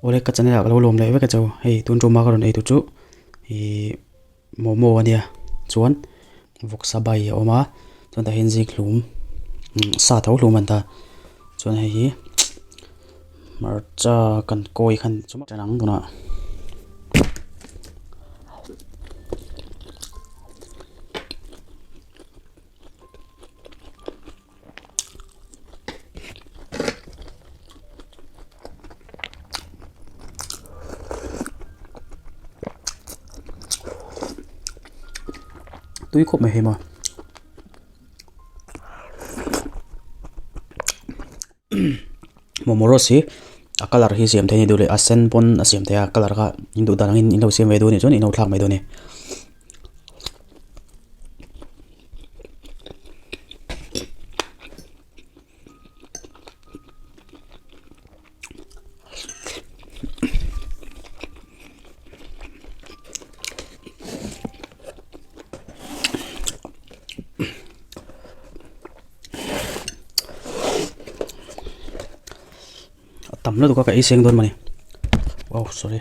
Awle ka channel ah ka lo lawm leh vek a chu hei tun tuma ka rawn ei tur chu ihh momo a nia chuan vawksa bai a awm a chuan tah hian zikhlum sa tho hlum an ta chuan hei hi hmarcha kan kawi khan chu ang tunah. Tui khawp mai hei maw momo rose hi a colour hi siam theih a ni duh leh a sen pawn a siam theih a colour kha in duh dan angin in lo siam ve dawn anih chuan in lo thlak mai dawn a ni. A tam lutuk a ka ei seng dawn mawni wow sorry.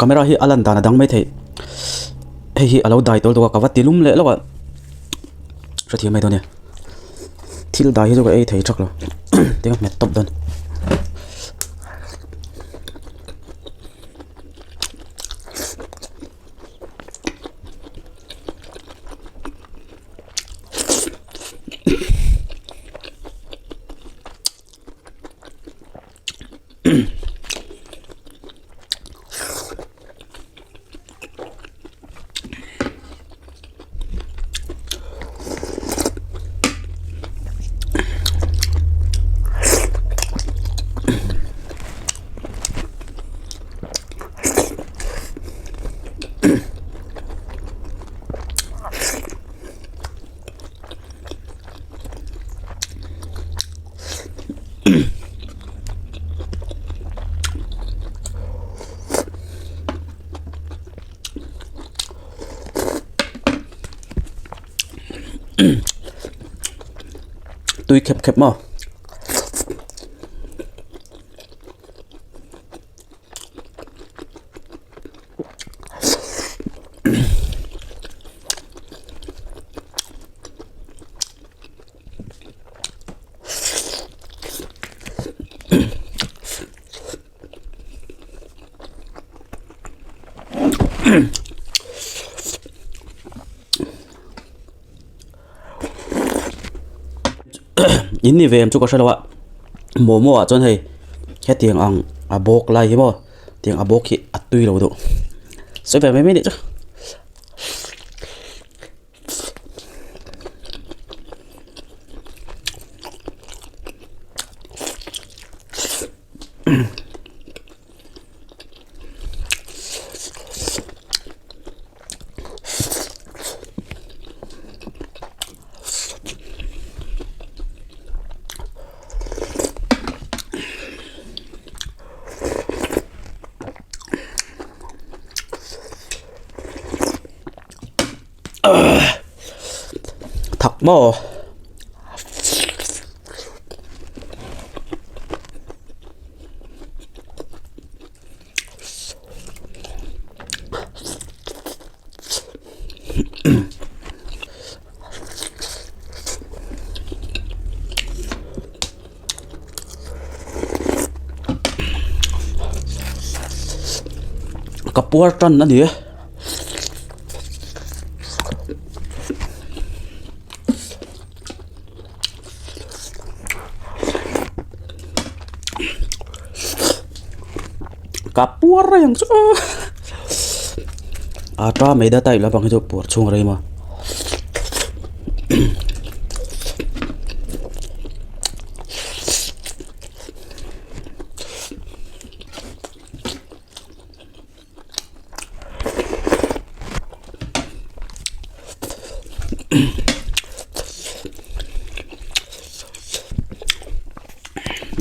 Camera hi a lan dan a dang mai thei hei hi a lo dai tawl tawh a ka va ti lum leh lawk a hrethiam mai dawn e thil dai hi chu ka ei thei thak lo tinge hmet tawp dawn. Tui khep khep maw. In ni ve em chu ka hre lo a momo ah chuan hei hetiang ang a bawk lai hi maw tiang a bawk hi a tui lo deuh sawi ve mai mai nih chu. Thak maw? Ka puar tan a ni e. Ka puar reng chu ata maida type lampang hi chu puar chhung a rei maw.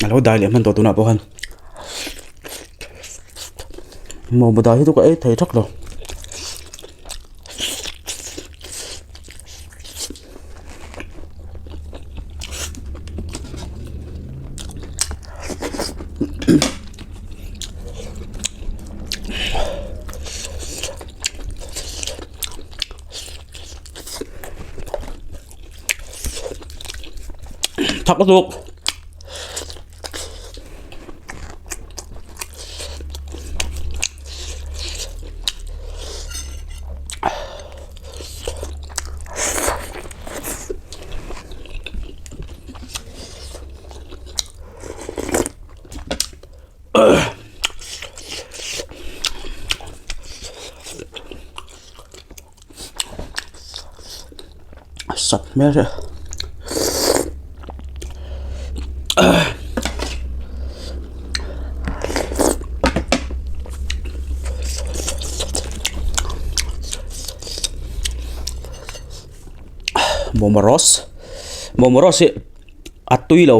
A lo dai leh hman tawh tunah pawh khan momo dai hi chu ka ei thei thak lo. Thak lutuk. A sat hmel reuh momo roast momo roast hi a tui lo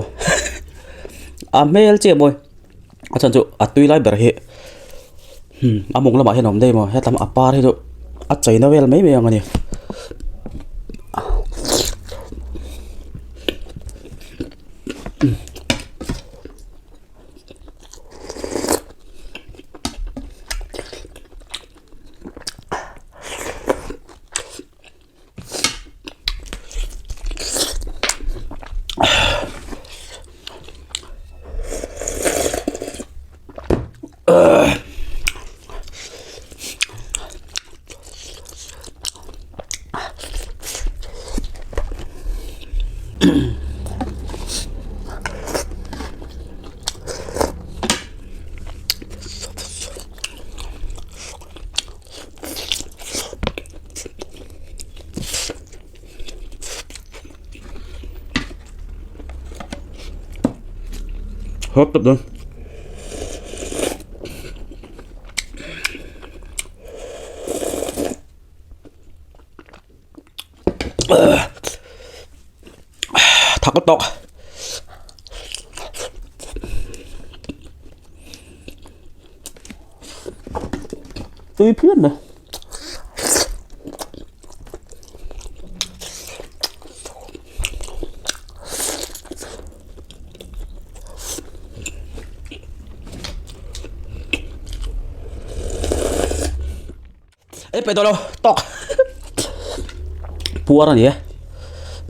a hmel chiah mawi a chhan chu a tui lai ber hi a mawng lamah hian a awm daih maw hetlama a par hi chu a chei na vel mai mai ang a ni. Hawp tawp dawn. Thak lutuk. Tui phian mai. Ei peih tawh lo tawk puar a ni e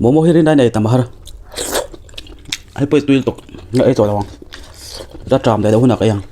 momo hi rin aiin ei tam a har hei pawh hi tui lutuk a ei tawh lo ang ka ṭam leh deuh hunah ka ei ang.